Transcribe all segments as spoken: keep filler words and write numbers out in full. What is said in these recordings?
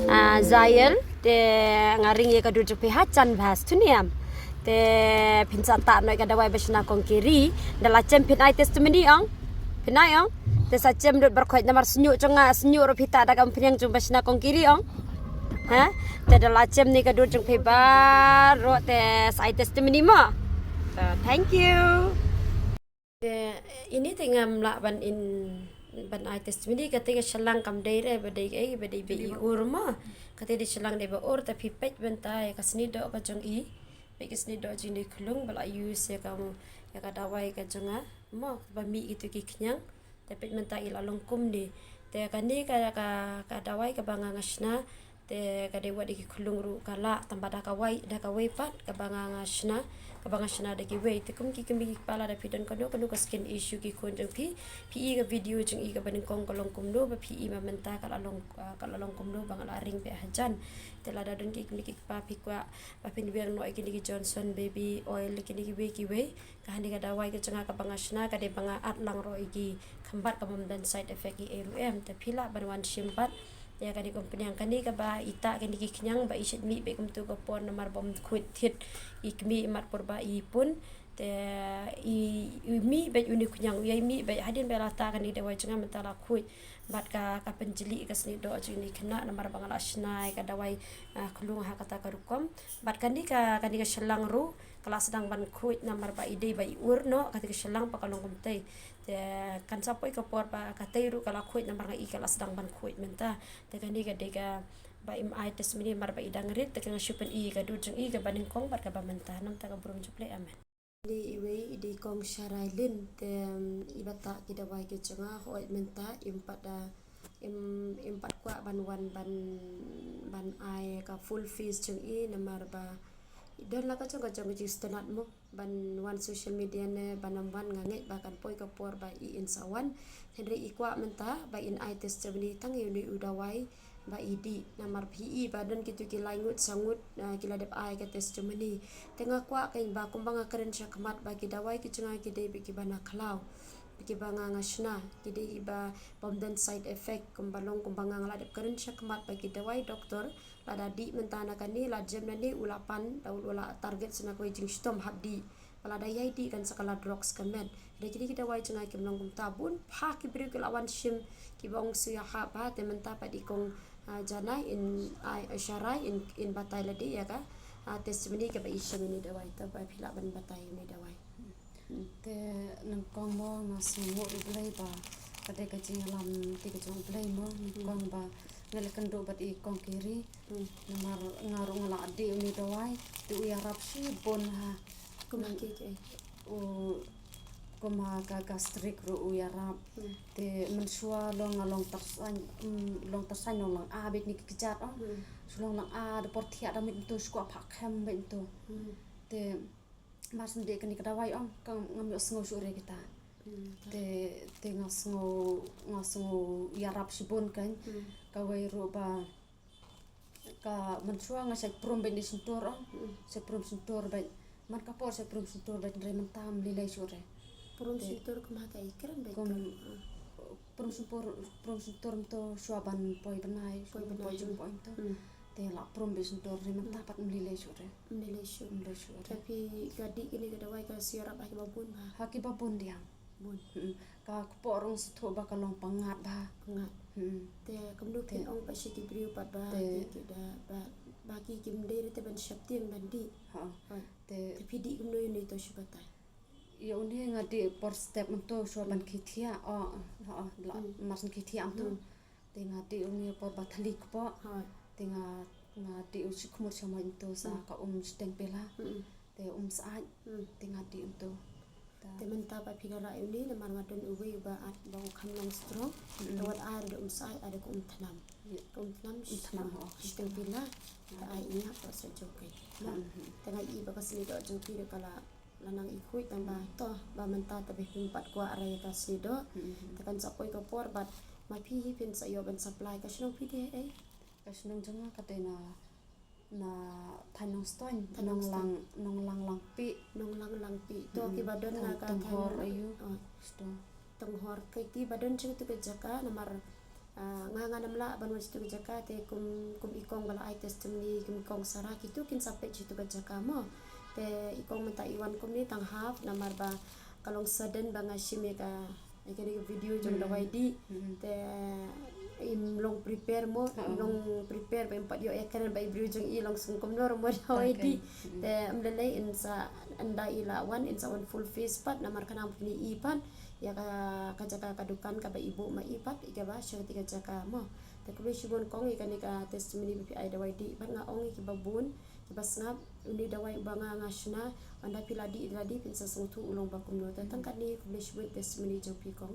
Ah, Zael, te nga ring ïa ka dur jong phi ha jan bha, tu niam. Te phin sa tah noh ïa ka dawai ba shna kong kiri, da la chem phin ai testimony ong. Phin ai ong. Te sa chem dud barkhot namar sñiuh jong nga, sñiuh ruh phi tah da ka umphniang jong ba shna kong kiri ong. Ha? Te da la chem ni ka dur jong phi baroh te sa ai testimony mo. So, thank you. Te ini te ngam lah ban in, ban ai testimony, kata ka shallang kam dei re, ba dei, eh, ba dei ba i ur mo. Kata dei shallang dei ba ur, ta phi peit ban ta ïa ka snidoh ka jong i. Peit ka snidoh jong i khlung, ba la use ïa ka, ïa ka dawai ka jong nga mo, ba mih itu ki khñiang. Te peit mynta i la long kumne. Te kane ka, ka, ka dawai kaba nga nga shna. Te ka dei wat ïa ki khlung ruh ka lah, tang ba da kawei, da kawei pat kaba nga nga shna, kaba nga shna da kiwei. Te kum ki kmie ki kpa, lada phi don kano kano ka skin issue ki khun jong phi, phi i ka video jong i kaba nyngkong ka long kumno, ba phi i ma mynta ka la long, ah, ka la long kumno, ba nga la ring beit hajan. Te lada don ki kmie ki kpa phi kwah ba phin weng noh ïa kine ki Johnson baby oil, kine kiwei kiwei. Ka hane ka dawai ka jong nga kaba nga shna, ka dei ba nga at lang ruh ïa ki khmat, ka bym don side effect ei ei ruh em. Te phi lah ban wan shim pat ïa kane ka umphniang, kane kaba i tah kine ki khñiang ba i shait mih beit kumtu ka por namar bym khuid thied i kmie i mat por ba i pun. Te i, i mih beit une u khñiang, i mih beit hadien ba la tah kane ka dawai jong nga mynta la khuid. Bad ka, ka pynjli ka snidoh jong i khynnah namar ba nga la shna ïa ka dawai, ah, khlung ha kata ka rukom. Bad kane ka, kane ka shallang ruh ka la sdang ban khuid namar ba i dei ba i ur noh, kata ka shallang ba ka long kumtei. Te kan sa poi ka por ba katei ruh ka la khuid namar nga i ka la sdang ban khuid mynta. Te kane ka dei kaba im ai testimony namar ba i dang rit, te ka nga shu pyni ka dur jong i kaba nyngkong bad kaba mynta. Namar kata ka burom jong U Blei, amen. Ni iwei i dei kong Sharai Lin, te, um, i ba tah ki dawai ki jong nga, hooid mynta im pat da, im, im pat kwah ban wan ban, ban ai ka full face jong i namar ba i don la ka jong ka jong ka jingsngewtynnat mo ban wan social media ne ban ym wan, nga ngeit ba kan poi ka por ba i in sa wan. Hynrei i kwah mynta ba in ai testimony tang ïa une u dawai ba i dih, namar phi i ba don kitu ki lai ngut sa ngut, ah, ki la dep ai ka testimony. Te nga kwah kein ba kumba nga kren shakhmat ba ki dawai ki jong nga ki dei beit kiba na khlaw, kiba nga nga shna, ki dei ba bym don side effect, kumba long kumba nga nga la dep kren shakhmat ba ki dawai doktor, lada dih mynta na kane, la jem na ne u la pan, da u la target sa na kawei jingshitom hap dih. Ba lada ïai dih kan sa kylla drugs ka met. Hynrei kine ki dawai jong nga kim long kumta, bun pha ki briew ki la wan shim kiba ong shu ïahap bha. Te mynta pat i kong, ah, Janai in, ah, Sharai in, in batai lade ïa ka, ah, testimony kaba i shim ïa une u dawai, te ba phi lah ban batai ïa une u dawai. Hmm. Te nyngkong mo nga sngewnguh ïa U Blei ba ka dei ka jingïalam te ka jong U Blei mo, nyngkong ba nga la kynduh bad i kong Kiri. Hmm. Namar nga ruh nga la dih une u dawai, te u ïarap shibun ha. Kum ha ki ki. U, kum ha ka gastric ruh u ïarap. Hmm. Te mynshuwa long nga long tyrsañ, mm, long tyrsañ long lang a beit ne ki kjat, oh. Hmm. Shu long lang a da por thiah da mih mynta shu kwah phah khem beit mynta. Hmm. Te mar shu dih kane ka dawai, oh, ka ngam ïohsngew shuh re kita. Hmm. Te, te nga sngew, nga sngew ïarap shibun kein. Hmm. Kawei ruh ba ka mynshuwa nga shait prum beit ne shyntur, oh. Hmm. Shait prum shyntur beit. Man ka por shait prum shyntur beit, hynrei mynta ym lei lei shuh re. Prum shyntur kum ha ka i kren beit kum, ah. Prum shyntur, prum shyntur mynta shuwa ban poi bnai, poi bnai, poi jingpoi mynta. Hmm. Te la prum beit shyntur, hynrei mynta pat ym lei lei shuh re. Ym lei lei shuh. Ym lei shuh re. Te phi ka dih kine ka dawai ka shu ïarap ha kiba bun bha? Ha kiba bun diang. Bun. Hmm. Ka kpoh ruh nga sngewthuh ba ka long pyngngad bha. Pyngngad. Hmm. Te kumno phin ong pat sha ki briew pat ba ki, ki da, ba, ba ki kim dei re te ban sheptieng ban dih. Ha. Ha. Te phi dih kumno ïa une to shu batai. Ïa une nga dih por step mynta shuwa ban khie thiah. Oh, oh, la, mar shu khie thiah mynta. Hmm. Te nga dih une por ba thylli kpoh. Ha. Te nga, nga dih u shi khmut sha mai mynta sa ka um shiteng pela. Hmm. Te um syaid. Hmm. Te nga dih mynta. Te mynta ba phi la rah ïa une namar nga don uwei uba at ba u kham long strong. Hmm. Te wat ai da um syaid, ai da ka um thnam. Ïa. Ka um thnam, um thnam, oh, shiteng pela. Te ai ïa nga ba sa jong kai. Hmm. Te nga i ba ka snidoh jong phi ruh ka la la nang i khuid tang ba to ba mynta te ba phim pat kwah re ïa ka snidoh. Hmm. Te kan sa poi ka por bad ma phi hi phin sa ïoh ban supply. Ka shnong phi te ei? Ka shnong jong nga ka dei na, na Thaiñ Nongstoiñ, Thaiñ Nongstoiñ. Nonglang, Nonglang Langpih. Nonglang Langpih. To, hmm, kiba don na ka Thaiñ Tonghor ayu. Oh. Sto. Tonghor, ki, kiba don jong tu ka jaka namar Ah, nga ngam lah ban wan sha tu ka jaka, te kum, kum i kong ba la ai testimony, kum i kong Sarah, kitu kin sa peit sha tu ka jaka mo. Te i kong mynta i wan kumne tang half, namar ba ka long sudden ba nga shim ïa ka, ïa kane ka video jong dawai dih. Te im long prepare mo, im long prepare ba im pat ïoh ïa kane ba i briew jong i long sngewbha kumno mo dawai dih. Te ym lei lei, in sa, ynda i la wan, in sa wan full face pat, namar ka nang pyni i pat ïa ka, ka jaka ka dukan kaba i buh ma i pat, i kaba sha kata ka jaka mo. Te khublei shibun kong ïa kane ka testimony ba phi ai dawai dih, bad nga ong ïa kiba bun kiba sngap, une u dawai uba nga nga shna, ynda phi la dih, la dih, phin sa sngewthuh u long ba kumno. Te tang katne, khublei shibun testimony jong phi kong.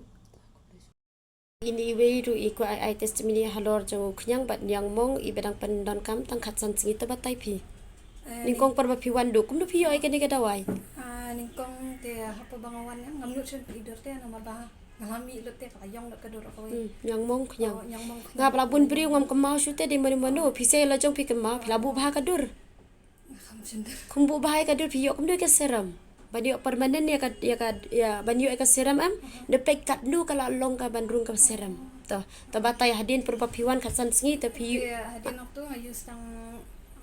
Ine iwei ruh i kwah ai, ai testimony halor jong u khñiang bad ñiangmong iba dang pyndonkam tang khatsan sngi, to batai phi. Eh, nyngkong por ba phi wan duh, kumno phi ïoh ïa kane ka dawai? Ah, nyngkong te hapoh ba nga wan, ngam nud shuh phi dur te, namar ba nga la mih lut te, ka la ïong lut ka dur kawei. Hmm, ñiangmong khñiang. Oh, ñiangmong khñiang. Nga ba la bun briew ngam kynmaw shuh te, dei mano mano, phi sa ïa la jong phi kynmaw, phi la buh bha ka dur. Kham shyntur. Kham buh bha ïa ka dur, phi ïoh kumno ïa ka serum? Ban ïoh permanent ïa ka, ïa ka, ïa, ban ïoh ïa ka serum em? Aha. Da peit katno ka la long ka ban rung ka serum. To, to batai hadien por ba phi wan khatsan sngi, to phi ïoh. Ïa, hadien okto nga use tang,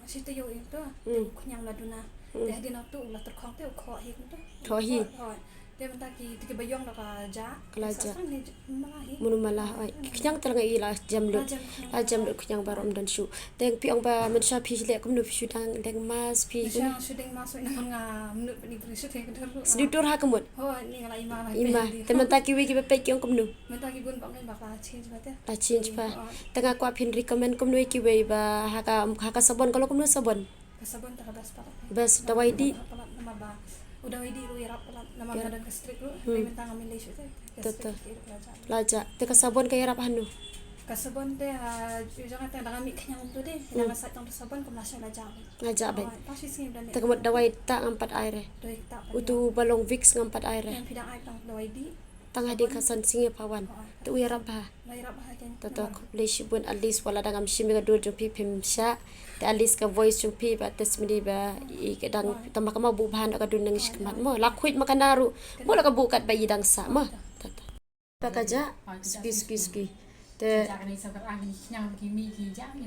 shi taïew ïa to. Hmm. Te u khñiang la duna. Hmm. Te hadien okto u la tyrkhong te u khoh hi kumto. Khoh hi. Khoh, khoh. Te mynta ki, te kiba ïong da ka jah. Ka la jah. Mano mala, oi. Ki khñiang te la ngi la jem lut. La jem lut. La jem lut khñiang baroh ym don shuh. Te phi ong ba mynshuwa phi leh kumno, phi shu dang deng mask phi. Mynshuwa shu deng mask, oi, namar ngam nud ban ïa shu te ka dur. Shu dur ha ka mut. Ho, ni nga la i ma la. I ma. Te mynta kiwei kiba peit ki ong kumno? Mynta ki bun ba ong ba la change ba te. La change ba. Te nga kwah phin recommend kumno ïa kiwei ba ha ka, ha ka sabon ka long kumno sabon? Ka sabon te ka best palat. Best, dawai dih. Palat namar ba u dawai dih ruh ïarap palat namar nga don gastric ruh. Hmm. Mynta ngam lei shuh te. To, to. Gastric ruh la jah. La jah. Te ka sabon ka ïarap hano? Ka sabon te, ah, jong nga te da nga mih khñiang kumto te. Hmm. Da nga sait tang tu sabon kum la shai la jah. La jah beit. Oh, tang shi sngi ba da mih. Te ka mut dawai ktah ngam pat ai re. Dawai ktah pat. Utu ba long Vicks ngam pat ai re. Phi dang ai tang dawai dih. Tang hadien khatsan sngi pha wan. Oh, te u ïarap bha. La ïarap bha ken. To, to, khublei shibun, at least wat la dang ngam shim ïa ka dur jong phi, phim shah. Te at least ka voice jong phi ba testimony ba i ka dang, tang ba ka ma buh bha na ka dur nang shi khmat mo. La khuid ma ka na ruh. Mo la ka buh kat ba i dang sah mo. To, to. Ba ka jah, suki, suki, suki. Te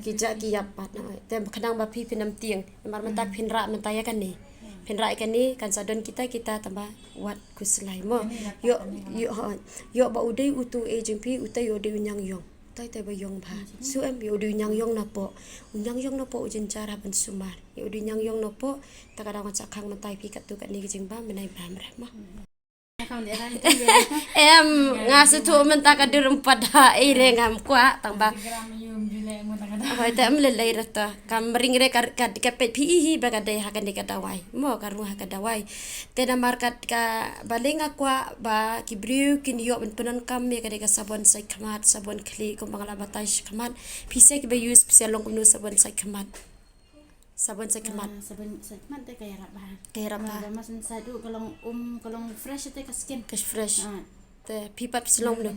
ki jah ki ïap pat na. Te khnang ba phi phin ym tieng. Namar mynta phin rah mynta ïa kane. Phin rah ïa kane kan sa don kita kita tang ba wat khuslai mo. Ïoh, ïoh, ïoh ba u dei utu e jong phi, utai ïoh dei u ñiangïong. Utai tai ba ïong bha. Su em ïoh dei u ñiangïong napoh. U ñiangïong napoh u jynjar ha ban sumar. Ïoh dei u ñiangïong napoh, ta ka dang wan sa khang mynta ïa phi katto katne ka jingbam, mynai bam re mo. Em, nga sngewthuh mynta ka dur ym pat da ei re ngam kwah tang ba. Hoi, te ym lei lei re to. Kam ring re ka, ka, ka peit phi hi ba ka dei ha kane ka dawai. Mo ka rung ha ka dawai. Te namar kat ka balei nga kwah ba ki briew kin ïoh ban pyndonkam ïa ka dei ka sabon sait khmat, sabon khlieh, kumba nga la batai shi khmat. Phi sa kiba use, phi sa long kumno sabon sait khmat? Sabon sait khmat. Ah, sabon sait khmat te ka ïarap bha. Ka ïarap bha. Ba mas sait u ka long um, ka long fresh te ka skin. Ka fresh. Ah. Te phi pat phi sa long kumno?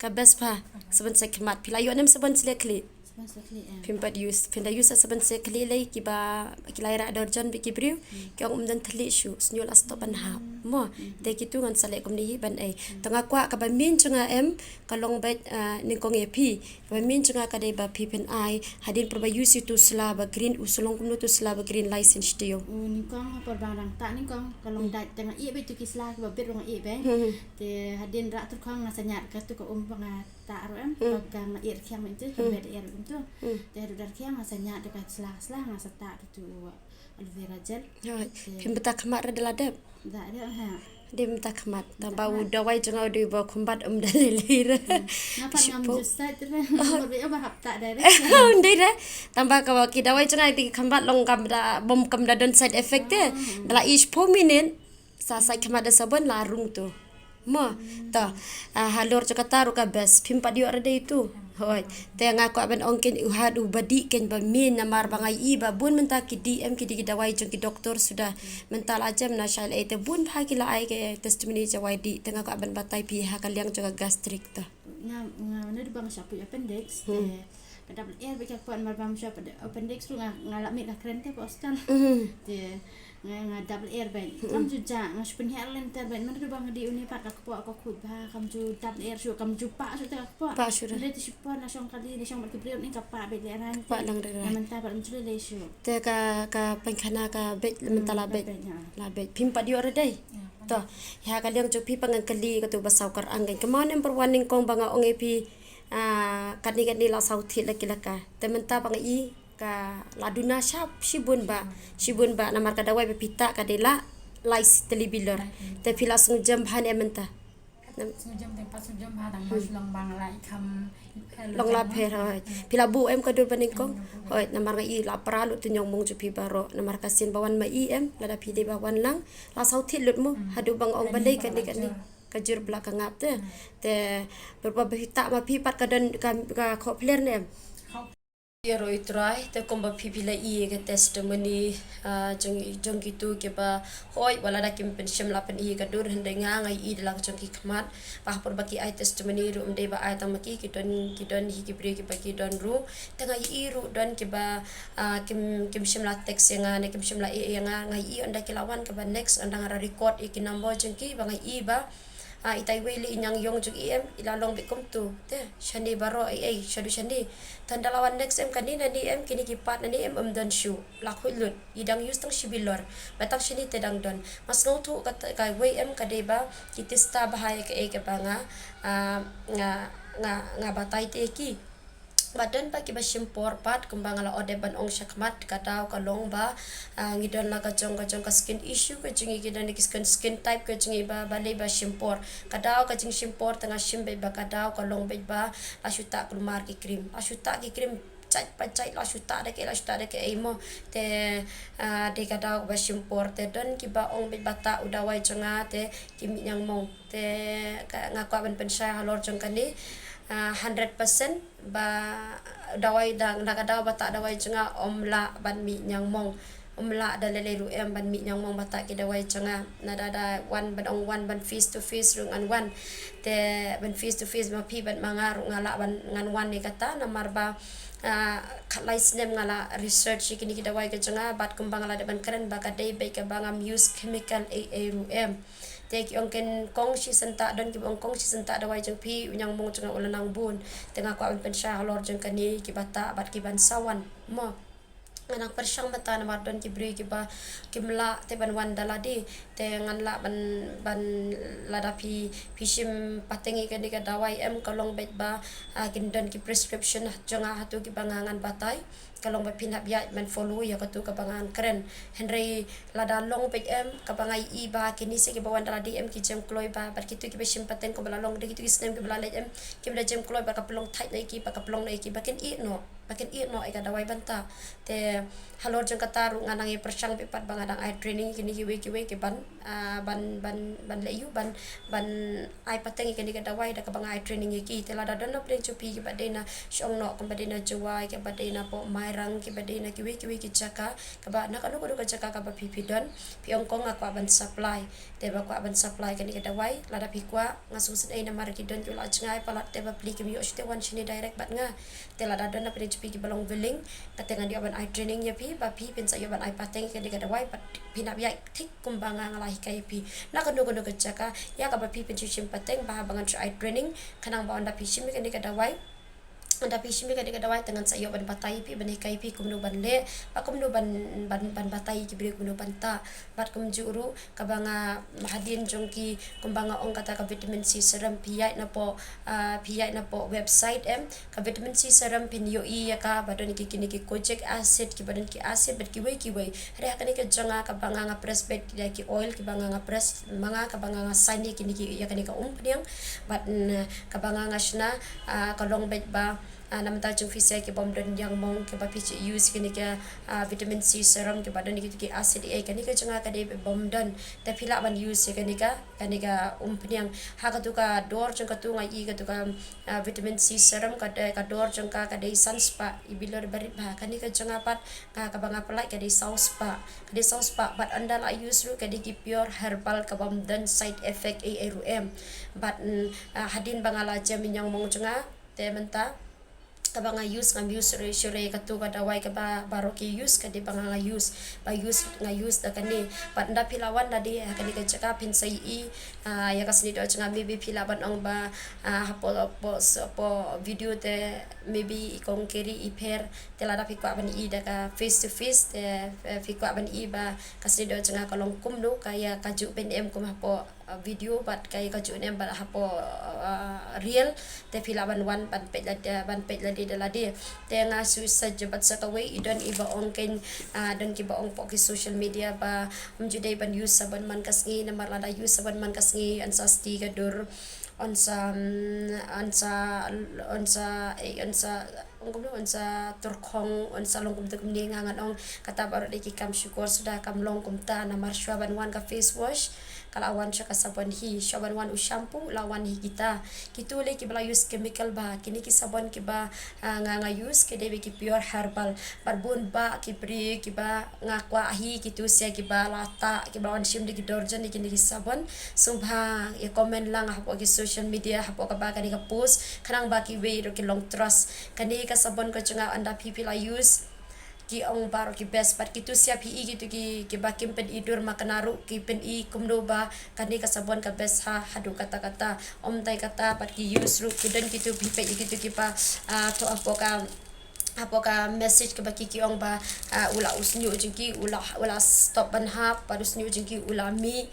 Ka best bha. Sabon sait khmat. Phi la ïoh ne em sabon slek khlieh? Sabon slek khlieh, eh. Phim pat use, phin da use sabon slek khlieh lei kiba, ki la ïarap dor jon bad ki briew, ki ong um don thylliej shuh, sngew la stop ban hap. Mo, te kitu ngan sa leh kumne hi ban ei. Te nga kwah kaba main jong nga em, ka long bad, ah, nyngkong ïa phi. Kaba main jong nga ka dei ba phi phin ai, hadien por ba use ïa utu sla ba green, u sa long kumno utu sla ba green, lai sien sha taïew. U nyngkong ha por ba dang tah nyngkong, ka long dait te nga ïeh bad tu ki sla kiba bit ruh nga ïeh bad. Te hadien rah tyrkhong nga sa ñiad katu ka um ba nga tah ruh em, ba ka ma ïeh rkhiang mynta, ka ma ïeh rkhiang mynta. Te haduh da rkhiang nga sa ñiad da ka sla, sla nga sa tah da tu aloe vera gel. Phim bynta khmat re da la dep? Da dep ha. Dep bynta khmat. Tang ba u dawai jong nga u dei ba khumbat um da lei lei re. Nga pat ngam just sait re. Ba hap tah direct. Um dei re. Tang ba ka ki dawai jong nga ki khumbat long kam da bym kam da don side effect te. Da la use four minute. Sa sait khmat da sabon la rung tu. Mo, to, ah, halor jong kata ruh ka best, phim pat ïoh re dei tu. Hoi. Te nga kwah ban ong kein u hat u ba dih kein ba main namar ba nga i ba bun mynta ki dih em ki dih ki dawai jong ki doktor suda. Mynta la jem na shai lei te bun bha ki la ai ki testimony jong dawai dih te nga kwah ban batai phi ha ka liang jong ka gastric to. Nga, nga, nga dei ba nga shah put appendix te. Double air bad ka kpoh namar ba mynshwa appendix ruh nga, nga la mih ka kren te pa hospital. Mhm. Te nga, nga double air bad. Kam ju jah, nga shu pynhiar lynter bad mynta ba nga dih une pat ka kpoh ka khut bha, kam ju double air shuh, kam ju pah shuh te ka kpoh. Pah shuh. Lei te shu pon na shong kali, na shong bad ki briew ne ka pah bad lehrain. Pah lang lehrain. Mynta pat kam ju lei lei shuh. Te ka, ka paikhana ka beit mynta la beit. La beit. Phim pat ïoh re dei. To, ïa ka liang jong phi pat ngan kylli katu ba saw kyrang kan. Kynmaw ne em pyrwan nyngkong ba nga ong ïa phi, ah, katne katne la saw thied la ki la ka. Te mynta ba nga i ka la duna shap shibun ba, shibun ba namar ka dawai ba phi tah ka dei la lai tylli bilor. Te phi la sngewjem bha ne mynta. Sngewjem te pat sngewjem bha tang ba shu long ba nga la i kham long la pher, hooid. Phi la buh em ka dur ba nyngkong? Hooid, namar nga i la pra lut te ñiangmong jong phi baroh. Namar ka sien ba wan ma i em, lada phi dei ba wan lang la saw thied lut mo. Haduh ba nga ong balei kane kane. Ka jur ba la ka ngap te. Te pyrba ba phi tah ma phi pat ka don ka, ka khohphler ne em? Ïaroh ïa u Trai, te kumba phi phi la i ka testimony, ah, jong, jong kitu kiba, hooid, wat lada kim pynshem la pyni ka dur, hynrei nga nga i da la ka jong ki khmat. Ba ha por ba ki ai testimony ruh ym dei ba ai tang ma ki, ki don, ki don hi ki briew kiba ki don ruh. Te nga i ruh don kiba, ah, kim, kim shym la text ïa nga ne kim shym la ïeh ïa nga, nga i ynda ki la wan kaba next, ynda nga la record ïa ki number jong ki ba nga i ba, ah, itai iwei lei i ñiangïong jong i em, i la long beit kumtu. Te shane baroh ei ei shaduh shane. Te ynda la wan next em kane nane em, kine ki part nane em, ym don shuh. La khuid lut, i dang use tang shi bilor. Ba tang shane te dang don. Nga sngewthuh kata kawei em ka dei ba ki tista bha ïa kaei kaba nga, ah, nga, nga, nga batai te ki. Ba don pat kiba shim por pat, kumba nga la ong dep ban ong shakhmat, ka daw ka long ba, ah, ngi don la ka jong, ka jong ka skin issue ka jong ngi, ki don ki skin, skin type ka jong ngi ba, balei ba shim por. Ka daw ka jingshim por te nga shim beit ba ka daw ka long beit ba la shu tah kulmar ki cream. La shu tah ki cream jait pa jait, la shu tah da kaei, la shu tah da kaei mo. Te, ah, dei ka daw ba shim por, te don kiba ong beit ba tah u dawai jong nga te ki mih ñiangmong. Te ka, nga kwah ban pynshai halor jong kane, ah, hundred percent ba dawai da, da ka daw ba tah dawai jong nga ym lah ban mih ñiangmong. Ym lah da lei lei ruh em ban mih ñiangmong ba tah ki dawai jong nga. Nada da wan ban ong wan ban face to face ruh ngan wan. Te ban face to face ma phi bad ma nga ruh nga lah ban ngan wan ïa kata namar ba, ah, khatlai snem nga la research ïa kine ki dawai ka jong nga bad kumba nga la dep ban kren ba ka dei beit kaba ngam use chemical ei ei ruh em. Te ki ong kin kong shi senta, don kiba ong kong shi senta dawai jong phi, u ñiangmong jong nga u la nang bun. Te nga kwah ban pynshai halor jong kane kiba tah bad kiban sa wan mo. Nga nang pyrshang mynta namar don ki briew kiba kim lah te ban wan da lade. Te ngan lah ban, ban lada phi, phi shim pateng ïa kane ka dawai em, ka long beit ba, ah, kin don ki prescription jong nga hato kiba nga ngan batai. Ka long ba phin hap ïaid ban follow ïa katu kaba ngan kren. Hynrei lada long beit em, kaba nga i ba kine sa kiba wan da lade em ki jem kloi ba, bad kitu kiba shim pateng kumba la long da kitu ki snem kiba la leit em, kiba da jem kloi ba ka pynlong thait na ïa ki, ba ka pynlong na ïa ki, ba kin ïeh noh, ba kin ïeh noh ïa ka dawai ban tah. Te halor jong kata ruh nga nang ïa pyrshang beit pat ba nga dang ai training kine kiwei kiwei kiban, ah, ban, ban, ban leh ïa u ban, ban ai pateng ïa kane ka dawai da kaba nga ai training ïa ki. Te lada don na pdeng jong phi kiba dei na shong noh, kumba dei na Jowai, kiba dei na poh Mairang, kiba dei na kiwei kiwei ki jaka, kaba na kano kano ka jaka kaba phi phi don, phi ong kong nga kwah ban supply. Te ba kwah ban supply kane ka dawai, lada phi kwah, nga sngewsynei namar ki don ki la jngai palat te ba phi kim ïoh shuh te wan shane direct bad nga. Te lada don na pdeng jong phi kiba long willing, kata ngan ïoh ban ai training ïa phi, ba phi phin sa ïoh ban ai pateng ïa kane ka dawai, bad phin hap ïaid thik kumba nga nga la hikai ïa phi. Na kano kano ka jaka, ïa kaba phi phin shu shim pateng, ba haba ngan shu ai training, khnang ba ynda phi shim ïa kane ka dawai, ynda phi shim ïa kane ka dawai, te ngan sa ïoh ban batai ïa phi, ban hikai ïa phi kumno ban leh, ba kumno ban, ban, ban batai ïa ki briew kumno ban tah. Bad kumjuh ruh, kaba nga, hadien jong ki, kumba nga ong kata ka vitamin C serum, phi ïaid na poh, ah, phi ïaid na poh website em, ka vitamin C serum phin ïohi ïa ka, ba don ki kine ki kojic acid, kiba don ki acid, bad kiwei kiwei. Hynrei ha kane ka jong nga kaba nga nga press beit da ki oil, kiba nga nga press ma nga, kaba nga nga saiñ ïa kine ki, ïa kane ka umphniang. Bad, mm, kaba nga nga shna, ah, ka long beit ba, ah, na bynta jong phi sa ki bym don ñiangmong, kiba phi ju use kane ka, ah, vitamin C serum, kiba don ki, ki acid ei, kane ka jong nga ka dei bym don. Te phi lah ban use ïa kane ka, kane ka umphniang. Ha katu ka dor jong katu nga i katu ka, ah, vitamin C serum ka dei, ka dor jong ka ka dei san spah, i bilor barit bha. Kane ka jong nga pat, ka, kaba nga pynlait ka dei saw spah. Ka dei saw spah, bad ynda la use ruh ka dei ki pure herbal, ka bym don side effect ei ei ruh em. Bad, mm, ah, hadien ba nga la jem i ñiangmong jong nga, te mynta kaba nga use, ngam use shuh re, shuh re katu ka dawai kaba baroh ki use, ka dei ba nga, nga use, ba use, nga use da kane. Bad ynda phi la wan da dei ha kane ka jaka phin sa ïohi, ah, ïa ka snieh doh jong nga, maybe phi lah ban ong ba, ah, hapoh, hapoh, hapoh video te maybe i kong Keri i pher, te lada phi kwah ban ïohi da ka face to face te, eh, phi kwah ban ïohi ba ka snieh doh jong nga ka long kumno, ka ïa kajuh bha em kum hapoh, uh, video bad ka ïa kajuh ne em bad hapoh, uh, reel, te phi lah ban wan ban peit lade, ban peit lade da lade. Te nga shu sa jubab sa kawei, i don i ba ong kein, uh, don ki ba ong hapoh ki social media ba ym ju dei ban use sabon man ka sngi, namar lada use sabon man ka sngi yn sa sti ka dur, yn sa, mm, yn sa, yn sa, eh, yn sa, ong kumno, yn sa tyrkhong, yn sa long kumto kumne. Nga ngan ong kata baroh dei ki kam shukor suda, kam long kumta, namar shuwa ban wan ka face wash ka la wan sha ka sabon hi, shuwa ban wan u shampoo la wan hi kita. Kitu lei kiba la use chemical bha, kine ki sabon kiba, ah, nga, nga use ki dei ba ki pure herbal. Bad bun bah ki briew kiba nga kwah hi, kitu sha kiba la tah, kiba la wan shim da ki dorjan ïa kine ki sabon. Sngewbha ïa comment lang hapoh ki social media, hapoh kaba kane ka post, khnang ba kiwei ruh ki long trust. Kane ka sabon ka jong nga ynda phi, phi la use, ki ong baroh ki best, bad kitu sha phi i kitu ki, kiba kim pyn-i dur ma kane ruh ki pyn-i kumno ba kane ka sabon ka best ha, haduh katta katta. Ym tang kata, bad ki use ruh, ki don kitu phi peit ïa kitu kiba, ah, thoh hapoh ka, hapoh ka message kaba ki, ki ong ba, ah, u la, u shñiuh jong ki u la, u la stop ban hap, bad u shñiuh jong ki u la mih.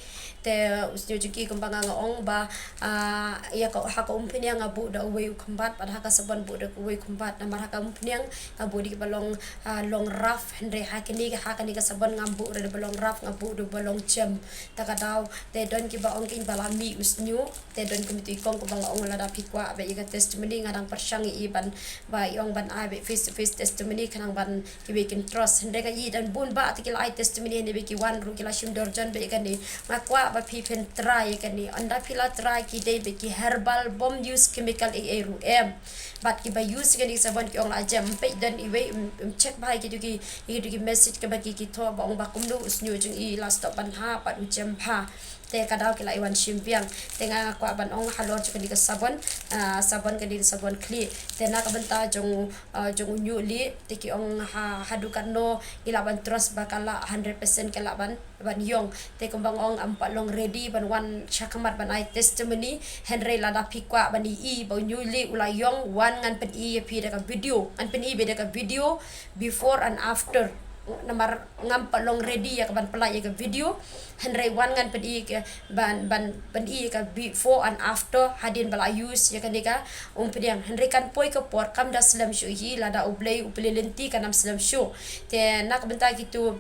Te u shñiuh jong ki kumba nga, nga ong ba, ah, ïa ka, ha ka umphniang nga buh da uwei u khymbat, bad ha ka sabon buh da uwei u khymbat, namar ha ka umphniang nga buh da kiba long, ah, long rough, hynrei ha kane, ha kane ka sabon ngam buh da ba long rough, nga buh da ba long jem. Ta ka daw te don kiba ong kein ba la mih u shñiuh. Te don kum itu i kong kaba nga ong lada phi kwah beit ïa ka testimony, nga dang pyrshang ïa i ban, ba i ong ban ai beit face to face testimony, khnang ban kiwei kin trust. Hynrei nga i don bun bah te ki la ai testimony, hynrei ba ki wan ruh ki la shim dorjan beit ïa kane. Nga kwah ba phi phin try ïa kane. Ynda phi la try, ki dei beit ki herbal, bym use chemical ei ei ruh em. Bad kiba use ïa kane ki sabon ki ong la jem. Peit don iwei, ym, ym check bha ïa kitu ki, ïa kitu ki message kaba ki, ki thoh ba ong ba kumno u shñiuh jong i la stop ban hap bad u jem bha. Te ka daw ki la i wan shim biang. Te nga kwah ban ong halor jong kane ka sabon, ah, sabon kane ka sabon khlieh. Te na ka bynta jong, ah, jong u ñiuh lieh, te ki ong ha, haduh katno ngi lah ban trust ba ka lah hundred percent ka lah ban, ban ïong. Te kumba nga ong, ngam pat long ready ban wan shakhmat ban ai testimony. Hynrei lada phi kwah ban i, i ba u ñiuh lieh u la ïong, wan ngan pyn-i ïa phi da ka video. Ngan pyn-i beit da ka video before and after. Namar ngam pat long ready ïa ka ban pynlait ïa ka video. Hynrei wan ngan pyn-i ka ban, ban pyn-i ïa ka before and after hadien ba la use ïa kane ka umphniang. Hynrei kan poi ka por kam da slem shuh hi, lada U Blei u plie lynti kan ym slem shuh. Te na ka bynta kitu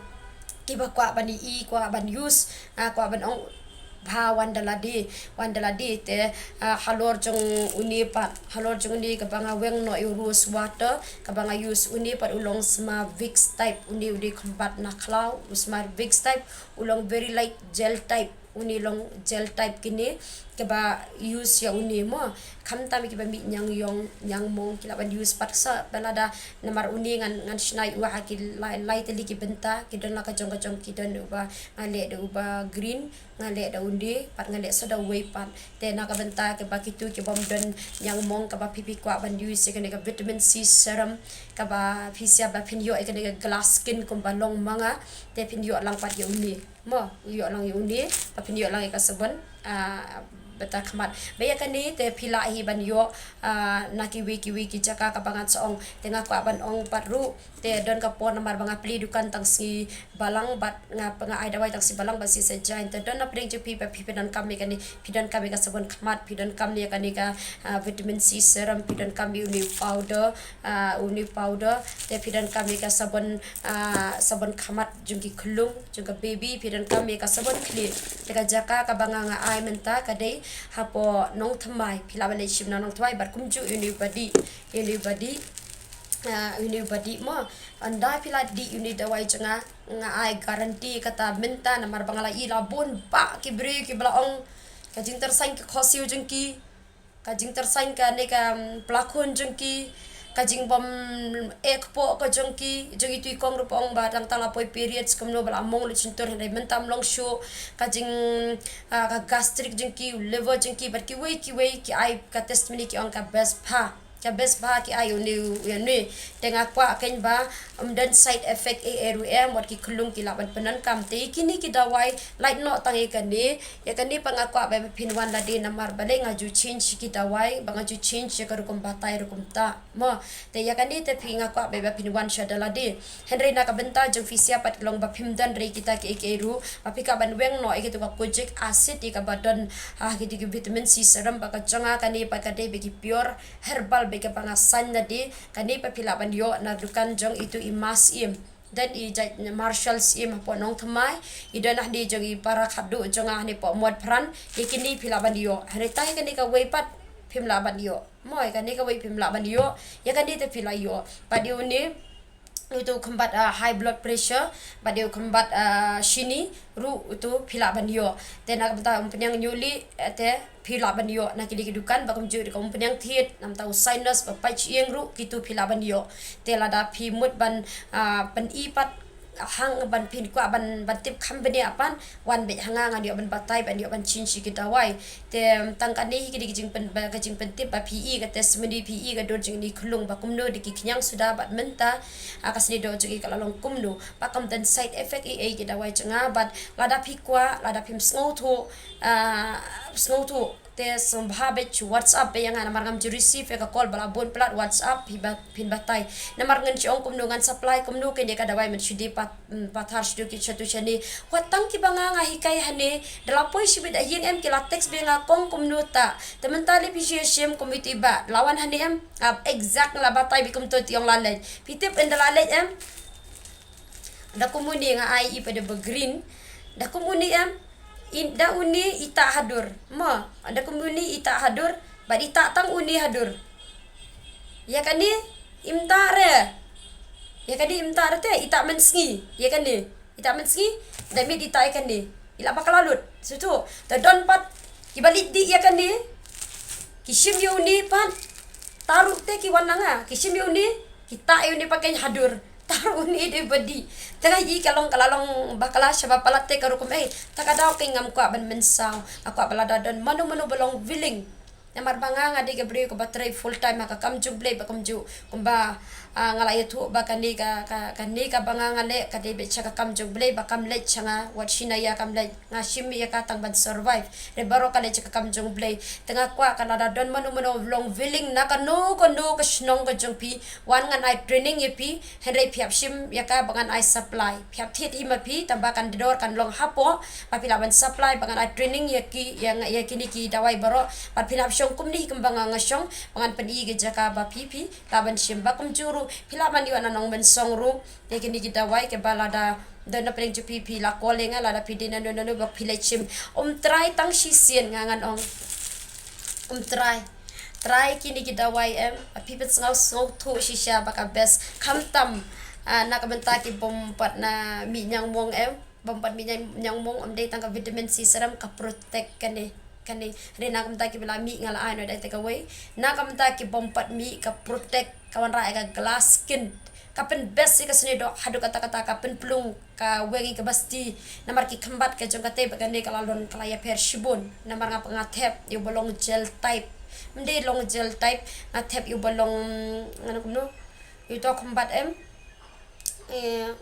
kiba kwah ban i, kwah ban use, ah, kwah ban ong, bha wan da lade, wan da lade. Te, ah, halor jong une pat, halor jong une kaba nga weng noh ïa u rose water, kaba nga use, une pat u long sma Vicks type, une u dei khymbat na khlaw, u sma Vicks type, u long very light gel type, une long gel type kine, kaba use ïa une mo. Khamtam kiba mih ñiangïong, ñiangmong ki lah ban use pat sa ba lada, namar une ngan, ngan shna ïa u ha ki lai, lai tylli ki bynta, ki don la ka jong ka jong, ki don uba nga leh da uba green, nga leh da une, pat nga leh sa da uwei pat. Te na ka bynta kaba kitu ki bym don ñiangmong, kaba phi, phi kwah ban use ïa kane ka vitamin C serum, kaba phi sngewbha phin ïoh ïa kane ka glass skin kumba long ma nga, te phin ïoh lang pat ïa une. Mo, ïoh lang ïa une, ba phin ïoh lang ïa ka sabon, ah, bata khmat. Ba ïa kane te phi lah hi ban ïoh, ah, na kiwei kiwei ki jaka kaba ngan sa ong. Te nga kwah ban ong pat ruh, te don ka por namar ba nga plie dukan tang sngi balang, bad nga, nga ai dawai tang sngi balang bad sngi Saitjaiñ. Te don na pdeng jong phi ba phi pyndonkam ïa kane, phi donkam ïa ka sabon khmat, phi donkam ïa kane ka, ah, vitamin C serum, phi donkam ïa une u powder, ah, une u powder, te phi donkam ïa ka sabon, ah, sabon khmat jong ki khyllung, jong ka baby, phi donkam ïa ka sabon khlieh. Te ka jaka kaba nga, nga ai mynta ka dei hapoh Nongthymmai, phi lah ban leit shim na Nongthymmai, bad kumjuh ïa une u ba dih, ïa une u ba dih, ah, ïa une u ba dih mo. Ynda phi la dih ïa une u dawai jong nga, nga ai guarantee kata mynta, namar ba nga la i la bun bah ki briew kiba la ong ka jingtyrsañ ka khohsiew jong ki, ka jingtyrsañ kane ka, mm, pla khun jong ki, ka jingbym eh kpoh ka jong ki, jong itu i kong ruh ba ong ba tang tang la poi periods kumno ba la mong lut shyntur, hynrei mynta ym long shuh, ka jing, ah, ka gastric jong ki, u liver jong ki, bad kiwei kiwei ki ai ka testimony ki ong ka best bha. Ka best bha ki ai ïa une, ïa une. Te nga kwah kein ba ym don side effect ei ei ruh em, wat ki khyllung ki lah ban pyndonkam. Te ïa kine ki dawai, lait noh tang ïa kane, ïa kane pat nga kwah ba phin wan lade namar balei nga ju change ki dawai, ba nga ju change ïa ka rukom batai rukom ktah. Mo, te ïa kane te phi nga kwah ba phin wan sha da lade. Hynrei na ka bynta jong phi sha pat ka long ba phim don re kita kiei kiei ruh, ba phi kwah ban weng noh ïa kito ka kojic acid ïa kaba don ha kito ki vitamin C serum, ba ka jong nga kane pat ka dei ba ki pure herbal, ba kaba nga sign na de. Kane pat phi lah ban ïoh na dukan jong itu i Ma Syiem, don i jait Marshal Syiem hapoh Nongthymmai, i don hangne jong i para khadduh jong nga hangne hapoh Mawpran. Ïa kine phi lah ban ïoh. Hynrei tang ïa kane kawei pat phim lah ban ïoh. Mo, ïa kane kawei phim lah ban ïoh. Ïa kane te phi lah ïoh. Pat ïa une, uto u khymbat, ah, high blood pressure, bad ïa u khymbat, ah, shini ruh uto phi lah ban ïoh. Te na ka bynta u umphniang ñiuhlieh, eh, te phi lah ban ïoh na kine ki dukan, ba kumjuh ïa ka umphniang thied, na ka bynta u sinus, ba pait shyieng ruh kito phi lah ban ïoh. Te lada phi mut ban, ah, pyni pat hang ban, phi kwah ban, ban tip kham bniah pat, wan beit ha nga, ngan ïoh ban batai, ban ïoh ban change ïa ki dawai. Te tang kane hi ka dei ka jingpyn, ba ka jingpyntip ba phi i ka testimony, phi i ka dur jong i khyllung ba kumno dei ki khñiang suda bad mynta, ah, ka sniewdoh jong i ka la long kumno. Ba kam don side effect ei ei ki dawai jong nga, bad lada phi kwah, lada phim sngewthuh, ah, sngewthuh, te sngewbha beit shu WhatsApp beit ïa nga namar ngam ju receive ïa ka call, ba la bun palat WhatsApp phi ba phin batai. Namar ngan shu ong kumno, ngan supply kumno kein ïa ka dawai, mynshuwa pat, mm, pathar shuh ki shatu shane. Wat tang kiba nga nga hikai hangne, da la poi shibit ha ïing em, ki la text beit ïa nga kong kumno ta. Te mynta lei phi shu ïa shim kum ito i bah, la wan hangne em, ah, exact nga la batai beit kumto, te ong la leit. Phi tip ynda la leit em, da kum une nga ai i pat da ba green. Da kum une em, in, da une i tah hadur. Mo, da kum une i tah hadur, bad i tah tang une hadur. Ïa kane im tah re. Ïa kane im tah re te, i tah mynsngi. Ïa kane i tah mynsngi, da miet i tah ïa kane. I lah ba ka la lut. Shuh tu, te don pat kiba leit dih ïa kane, ki shim ïa une pat. Tang ruh te ki wan na nga, ki shim ïa une, ki tah ïa une pat kein hadur. Tang ruh une dei ba dih. Te nga i ka long, ka la long bakla shaba palat te ka rukom ei. Ta ka daw kein ngam kwah ban mynsaw. Nga kwah ba lada don mano mano ba long willing. Namar ba nga nga dei ka briew kaba trei full time ha ka kam jong U Blei, ba kumjuh kumba, ah, nga la ïathuh ba kane ka, ka, kane kaba nga nga leh ka dei beit sha ka kam jong U Blei, ba kam leit sha nga, wat shi na ïa kam leit. Nga shim ïa ka tang ban survive. Re baroh ka leit sha ka kam jong U Blei. Te nga kwah ka lada don mano mano long willing na kano kano ka shnong ka jong phi, wan ngan ai training ïa phi. Hynrei phi hap shim ïa ka ba ngan ai supply. Phi hap thied hi ma phi, tang ba kan dor kan long hapoh, ba phi lah ban supply, ba ngan ai training ïa ki, ïa nga, ïa kine ki dawai baroh. Bad phi hap shong kumne hi kumba nga nga shong, ba ngan pyni ka jaka ba phi, phi lah ban shim. Ba kumjuh ruh, phi lah ban ïoh na Nongmynsong ruh ïa kine ki dawai, kiba lada don na pdeng jong phi, phi la call ïa nga lada phi dei nano nano ba phi leit shim. Um try tang shisien, nga ngan ong. Um try. Try kine ki dawai em, ba phi pynsngew sngewthuh shisha ba ka best. Khamtam, ah, na ka bynta ki bym pat na mih ñiangmong em, bym pat mih ñiang, ñiangmong, ym dei tang ka vitamin C serum, ka protect kane, kane. Re na ka bynta kiba la mih, nga la ai noh da ïa kawei. Na ka bynta ki bym pat mih, ka protect, ka wanrah ïa ka glass skin. Ka pynbest ïa ka sniewdoh haduh katta katta, ka pynplung ka weng ïa ka basti. Namar ki khymbat ka jong kata bad kane ka la long, ka la ïapher shibun. Namar nga, nga thep ïa uba long gel type. Ym dei long gel type, nga thep ïa uba long, ngan ong kumno, ïa uto khymbat em. Eh,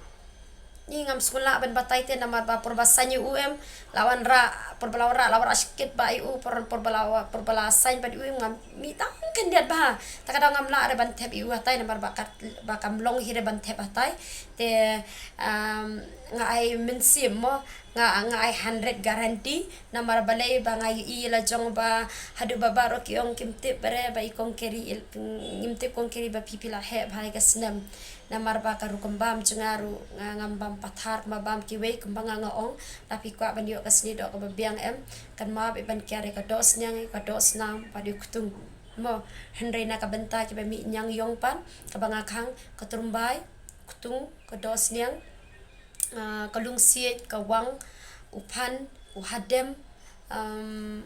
ngi ngam sngewlah ban batai te namar ba por ba saiñ ïa u em, la wanrah, por ba la wanrah, la wanrah shikit bha ïa u, por, por ba la wa-, por ba la saiñ bad u em, ngam mih tang khyndiat bha. Ta ka daw ngam lah re ban thep ïa u hatai namar ba kat, ba kam long hi re ban thep hatai. Te, um, nga ai mynsiem mo, nga, nga ai hundred guarantee. Namar balei, ba nga ïohi la jong ba haduh ba baroh ki ong kim tip ba re ba i Kong Keri, ngim tip Kong Keri ba phi, phi la heh bha ïa ka snem. Namar ba ka rukom bam jong nga ruh, nga ngam bam pathar kumba bam kiwei, kumba nga nga ong, lada phi kwah ban ïoh ka sniewdoh kaba biang em, kynmaw beit ban kiar ïa ka dohsniang, ïa ka dohsnam bad ïa u ktung. Mo, hynrei na ka bynta kiba mih ñiangïong pat, kaba nga khang, ka tyrbai, ktung, ka dohsniang, ah, ka lungsiej, ka wang, u phan, u hadem, um,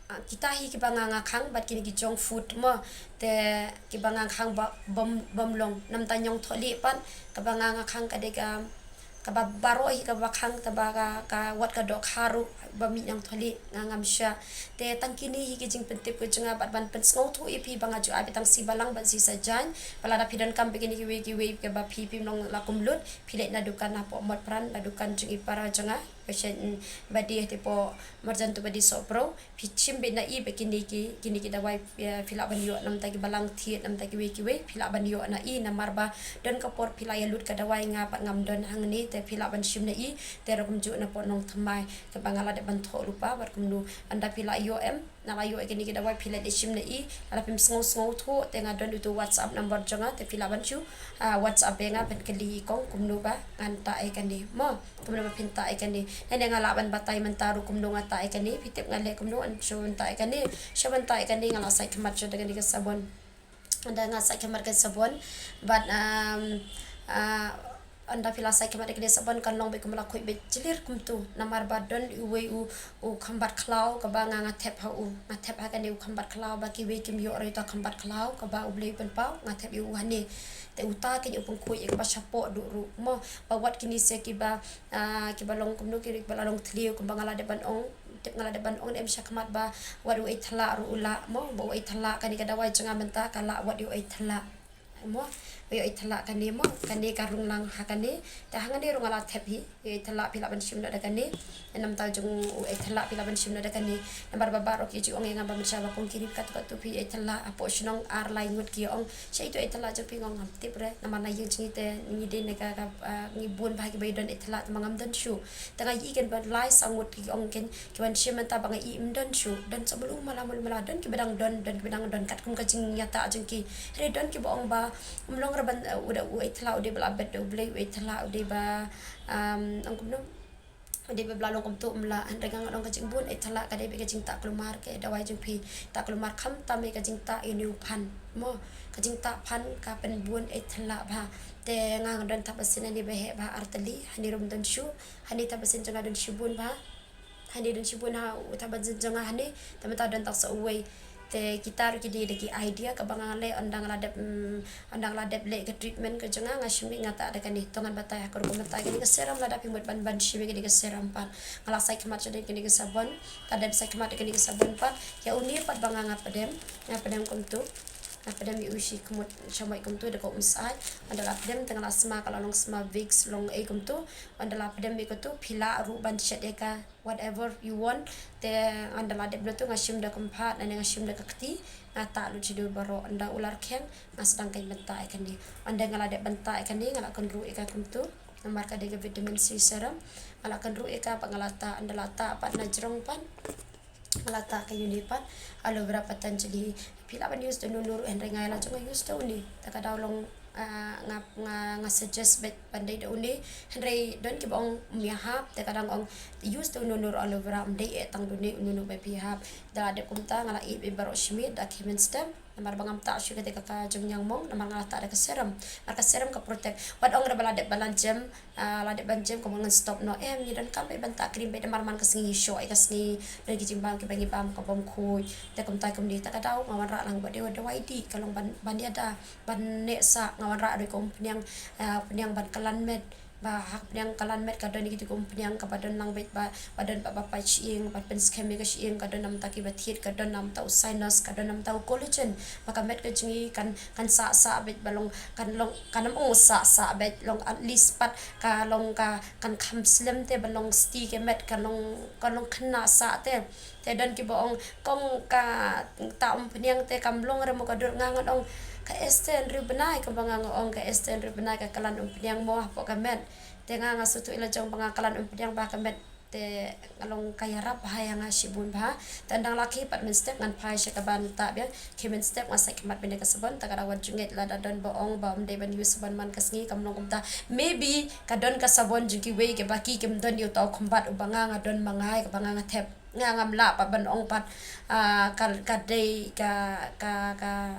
ah, kita hi kiba nga nga khang, bad kine ki junk food mo, te kiba nga nga khang ba, bym, bym long. Na ka bynta ñiangthohlieh pat, kaba nga nga khang ka dei ka, kaba baroh hi kaba khang, kaba ka, ka wat ka dohkha ruh ba mih nangthoh lei, nga ngam shah. Te tang kine hi ki jingpyntip ka jong nga bad ban pynsngewthuh ïa phi ba nga ju ai beit tang shi balang bad shi sajan. Ba lada phi donkam bad kine kiwei kiwei kaba phi, phim long la kumlut, phi leit na dukan hapoh Motphran, na dukan jong i para jong nga, ba shen, mm, ba dei hapoh Marjan tu ba dei Sohpro. Phi shim beit na i ba kine ki, kine ki dawai, eh, phi lah ban ïoh na bynta ki balang thied, na bynta kiwei kiwei, phi lah ban ïoh na i, namar ba don ka por phi la ïa lut ka dawai, nga pat ngam don hangne, te phi lah ban shim na i. Te ruh kumjuh na poh nongthymmai kaba nga la dep ban thoh lypa bad kumno, ynda phi la ïoh em, nga la ïoh ïa kine ki dawai, phi lah dep shim na i. Lada phim sngew, sngewthuh, te nga don uto WhatsApp number jong nga, te phi lah ban shu, ah, WhatsApp ïa nga ban kylli kong kumno ba ngan tah ïa kane, mo. Kumno ba phin tah ïa kane. Nangne nga lah ban batai mynta ruh kumno nga tah ïa kane. Phi tip nga leh kumno, yn shu ban tah ïa kane. Shu ban tah ïa kane, nga la sait khmat shuh da kane ka sabon. Ynda nga sait khmat ka sabon bad, um, ah, ynda phi la sait khmat da kane sabon kan long beit kumba la khuid beit jlir kumto. Namar ba don uwei u, u khambat khlaw kaba nga, nga thep ha u. Nga thep ha kane u khambat khlaw ba kiwei kim ïoh ruh ïa uta u khambat khlaw kaba U Blei u pynpaw, nga thep ïa u hangne. Te uta keiñ u pynkhuid ïa kaba shapoh duh ruh, mo. Ba wat kine sha kiba, ah, kiba long kumno, kiba la long thliew, kumba nga la dep ban ong, tip nga la dep ban ong ne em shakhmat ba wat u eithlak ruh u lah, mo, ba u eithlak, kane ka dawai jong nga mynta ka lah wat u eithlak, mo, u eithlak kane, mo, kane ka rung lang ha kane. Te hangne ruh nga la thep hi, u eithlak phi lah ban shim noh da kane. Namar ta jong u eithlak phi lah ban shim noh da kane. Namar ba baroh ki ju ong ïa nga ba mynshuwa ba kong Kiri katto katto phi eithlak, hapoh shnong ar lai ngut ki ong. Sha ito eithlak jong phi, nga ong ngam tip re. Namar na ïing jong ngi te ngi dei ne ka, ka, ah, ngi bun bha kiba ïa don eithlak, te ma ngam don shuh. Te nga ïohi keiñ ba lai saw ngut ki ong keiñ, ki wan shim mynta ba nga ïohi ym don shuh. Don sa mulu mala, mulu mala, don kiba dang don, don kiba dang don katkum ka jingïatah jong ki. Hynrei don kiba ong ba ym long re ban, eh, u da u eithlak u dei ba la bet da U Blei, u eithlak u dei ba, um, ong kumno, u dei ba la long kumto, ym lah. Hynrei nga ngan ong ka jingbun eithlak ka dei beit ka jingtah kulmar, ka dawai jong phi. Tah kulmar khamtam ïa ka jingtah ïa une u phan, mo, ka jingtah phan ka pynbun eithlak bha. Te nga nga don thapbasien hangne ba heh bha, ar tylli, hangne ruh ym don shuh. Hangne thapbasien jong nga don shibun bha. Hangne don shibun ha u thapbasien jong nga hangne, te mynta don tang sa uwei. Te kita ruh ki dei da ki idea kaba nga leh, ynda nga la dep, mm, ynda nga la dep leh ka treatment ka jong nga, nga shim beit nga tah da kane. To ngan batai ha ka rukom mynta kane ka serum, lada phi mut ban, ban shim ïa kane ka serum pat. Nga la sait khmat shuh da kane ka sabon, la dep sait khmat da kane ka sabon pat. Ïa une pat ba nga, nga pdem, nga pdem kumto. Nga pdem ïa u shi khmut shamoit kumto da ka um sait. Ynda la pdem te nga la sma, ka la long sma Vicks long ei kumto. Ynda la pdem ïa kato, phi lah ruh ban shet ïa ka whatever you want. Te ynda la dep na to nga shim da ka kynphad, nangne nga shim da ka kti, nga tah lut shaduh baroh. Ynda u la rkheng nga sdang keiñ ban tah ïa kane. Ynda nga la dep ban tah ïa kane nga la kynruh ïa ka kumto. Namar ka dei ka vitamin C serum. Nga la kynruh ïa ka bad nga la tah, ynda la tah pat na jrong pat nga la tah ka ïa une pat, aloe vera Patanjali. Phi lah ban use da uno uno ruh, hynrei nga ïa la jong nga use da une. Te ka daw long, ah, nga, nga, nga suggest beit ban dei da une. Hynrei don kiba ong ym ïahap, te ka dang ong use da uno uno ruh aloe vera, ym dei eh tang da une, uno uno ba phi hap. Da la dep kumta nga la ïeit beit baroh shi miet da ka hynmen step. Namar ba ngam tah shuh kata ka, ka jong ñiangmong, namar nga la tah da ka serum. Namar ka serum ka protect. Wat ong re ba la dep ban jem, ah, la dep ban jem ka mon ngan stop noh. Em, ngi donkam beit ban tah cream beit, namar man ka sngi ngi shoh ïa ka sngi, don ki jingbam kiba ngi bam ka bym khuid. Te kumta kumne, te ka daw nga wanrah lang ba dei wat dawai dih, ka long ban, ban ïada, ban neh sah. Nga wanrah ruh ka umphniang, ah, umphniang ban kyllan met. Ba ha ka umphniang kyllan met ka don ïa kito ki umphniang kaba don lang beit ba, ba don ba, ba pait shyieng, ba pynskhem ïa ka shyieng, ka don namar ta kiba thied, ka don namar ta u sinus, ka don namar ta u collagen. Ba ka met ka jong ngi kan, kan sah sah beit, ba long, kan long, kan ym ong sah sah beit, long at least pat ka long ka, kan kham slem te, ba long steady ka met, kan long, kan long khynnah sah te. Te don kiba ong, kong ka tah umphniang te kam long re mo ka dur, nga ngan ong ka Esther hynriew bnai, kaba nga nga ong ka Esther hynriew bnai ka kyllan umphniang mo hapoh ka met. Te nga nga sngewthuh ïa la jong ba nga kyllan umphniang bha ka met. Te nga long ka ïarap bha ïa nga shibun bha. Te ynda la khie pat mynstep ngan phai sha kaba nyngkong biang. Khie mynstep nga sait khmat beit da ka sabon, te ka daw wat jingngeit lada don ba ong ba ym dei ban use sabon man ka sngi, kam long kumta. Maybe ka don ka sabon jong kiwei kiba ki kim don ïa uta u khambat uba nga nga don ma nga, kaba nga nga thep. Nga ngam lah pat ban ong pat, ah, ka, ka dei ka, ka, ka,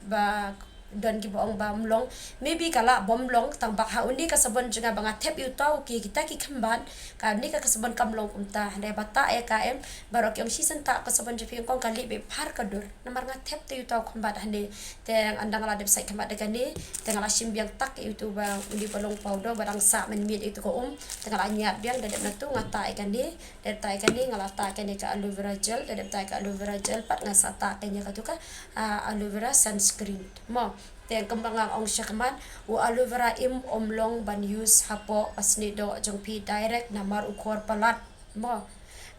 ba, Don kiba ong ba ym long, maybe ka lah ba ym long, tang ba ha une ka sabon jong nga ba nga thep ïa uta u ki kita ki khynbat, kane ka sabon kam long kumta. Hynrei ba tah ïa ka em, baroh ki ong shisien tah ka sabon jong phi, kong ka lih beit phar ka dur. Namar nga thep te ïa uta u khynbat hangne. Te ynda nga la dep sait khynbat da kane, te nga la shim biang tak ïa utu ba, une ba long powder ba dang sah mynmiet ïa utu ka um. Te nga la ñiad biang, da dep na tu nga tah ïa kane, da dep tah ïa kane nga la tah ïa kane ka aloe vera gel, da dep tah ïa ka aloe vera gel pat nga sa tah ïa kane katu ka, ah, aloe vera sunscreen. Mo, te kumba nga ong shakhmat, u aloe vera im ym long ban use hapoh ka snieh doh jong phi direct namar u khor palat. Mo,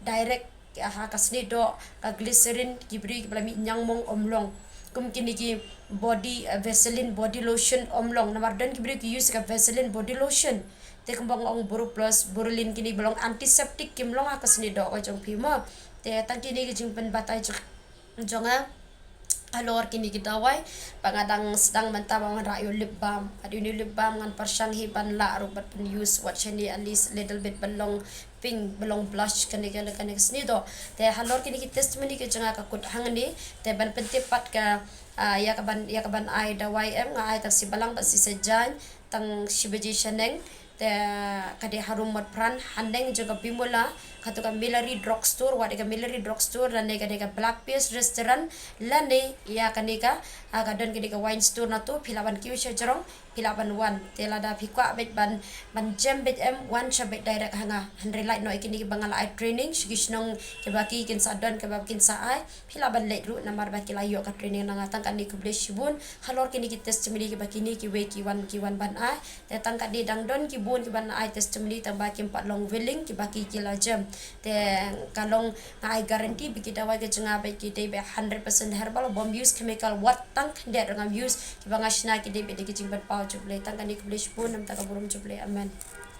direct ha ka snieh doh, ka glycerin, ki briew kiba la mih ñiangmong ym long. Kum kine ki body, eh, Vaseline body lotion ym long. Namar don ki briew ki use ka Vaseline body lotion. Te kumba nga ong Boroplus, Borelin, kine ba long antiseptic kim long ha ka snieh doh ka jong phi mo. Te tang kine ki jingpynbatai jong, jong nga halor kine ki dawai ba nga dang sdang mynta ba ngan rah ïa u lip balm. Bad une u lip balm ngan pyrshang hi ban lah ruh bad pyn use wat shane at least little bit ban long pink, ban long blush kane kane kane ka snieh doh. Te halor kine ki testimony ka jong nga ka kut hangne. Te ban pyntip pat ka, ah, ïa ka ban, ïa ka ban ai dawai em, nga ai tang shi balang bad shi sajan, tang shi baje shaneng. Te ka dei harum Motphran, haneng jong ka Bimula, katu ka Meillerie Drugstore, wat ïa ka Meillerie Drugstore, lane ka dei ka Black Peas Restaurant, lane ïa kane ka, ah, ka don kane ka wine store na tu, phi lah ban kiew sha jrong, phi lah ban wan. Te lada phi kwah beit ban, ban jem beit em, wan sha beit direct ha nga. Hynrei lait noh ïa kine kiba nga la ai training, sha ki shnong kiba ki kin sa don, kiba kin sa ai, phi lah ban leit ruh namar ba ki la ïoh ka training na nga. Tang kane khublei shibun halor kine ki testimony kiba kine kiwei ki wan, ki wan ban ai. Te tang kane dang don ki bun kiban ai testimony tang ba kim pat long willing, kiba ki ki la jem. Te ka long nga ai guarantee ba ki dawai ka jong nga ba ki dei ba hundred percent herbal, bym use chemical wat tang khyndiat ruh ngam use. Kiba nga shna ki dei ba dei ki jingpynpaw jong U Blei. Tang kane khublei shibun, namar ka burom jong U Blei. Amen.